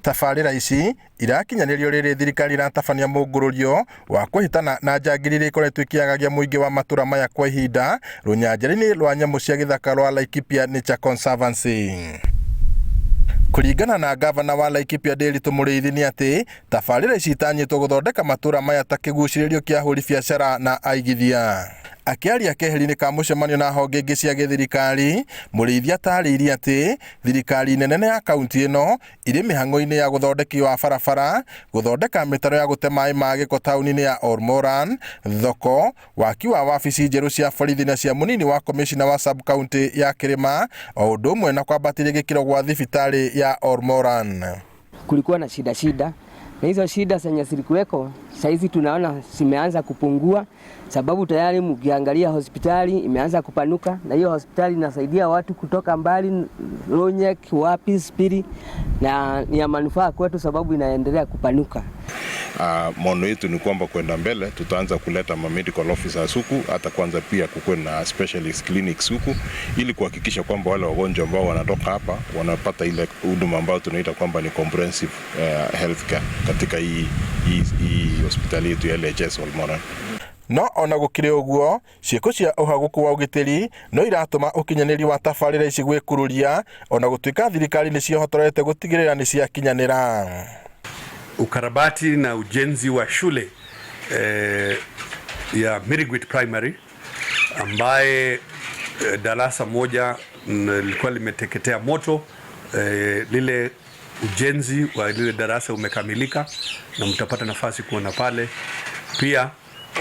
Tabarĩra ici irakinyanĩrio rĩrĩ thirikari ĩratabania mũngũrũrio wa kwĩhĩtana na njangiri iria ikoretwo ikĩagagia mũingĩ wa matũra maya kwa ihinda rũnyanjara-inĩ rwa nyamũ cia gĩthaka rwa Laikipia Nature Conservancy. Kũringana na ngavana wa Laikipia Ndiritu Mũrĩithi nĩ atĩ tabarĩra ici itanyĩtwo gũthondeka matũra maya ta kĩgucĩrĩrio kĩa ahũri biacara na aigithia. Akĩaria keheri-inĩ ka mũcemanio na honge ingĩ cia gĩthirikari, Mũrĩithi atarĩirie atĩ thirikari nene na ya kaunti ĩno irĩ mĩhang'o-inĩ ya gũthondeki wa barabara, gũthondeka mĩtaro ya gũte maĩ ma gĩko taũni-inĩ ya Olmoran, thoko, waki wa wabici njerũ cia borithi na cia mũnini wa komĩcina wa sub county ya Kĩrĩma, o ũndũ ũmwe na kwambatĩria gĩkĩro gwa thibitarĩ ya Olmoran. Kulikuwa na shida shida, na hizo shida zenye zilikuweko saizi tunaona zimeanza kupungua, sababu tayari mkiangalia hospitali imeanza kupanuka, na hiyo hospitali inasaidia watu kutoka mbali, Ronyek, wapi, Spiri, na ni ya manufaa kwetu sababu inaendelea kupanuka. Maono yetu ni kwamba kwenda mbele tutaanza kuleta ma medical officers huku, hata kwanza pia kukuwe na specialist clinics huku, ili kuhakikisha kwamba wale wagonjwa ambao wanatoka hapa wanapata ile huduma ambayo tunaita kwamba ni comprehensive healthcare katika hii hospitali yetu ya LHS Olmoran. No ona gũkĩrĩ ũguo, ciĩko cia ũhagũku wa ũgitĩri no iratũma ũkinyanĩri wa tabarĩra ici gwĩkururia ona gũtuĩka thirikari nĩ ciĩhotorete gũtigĩrĩra nĩ ciakinyanĩra. Ukarabati na ujenzi wa shule ya Mirigwit Primary ambaye darasa moja lilikuwa limeteketea moto, lile ujenzi wa lile darasa umekamilika na mtapata nafasi kuona pale. Pia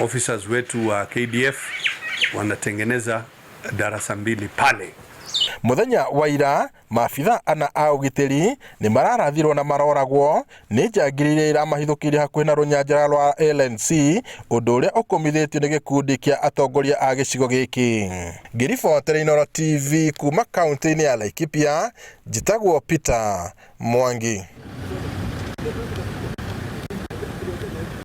officers wetu wa KDF wanatengeneza darasa 2 pale. Muthenya wa ira maabitha ana a ũgitĩri nĩ mararathirwo na maroragwo nĩ njangiri iria iramahithũkĩire hakuhĩ na rũnyanjara rwa LNC, ũndũ ũrĩa ũkũmithĩtio nĩ gĩkundi kĩa atongoria a gĩcigo gĩkĩ. Ngĩribotera Inooro TV kuma kaunti-inĩ ya Laikipia, njĩtagwo Peter Mwangi.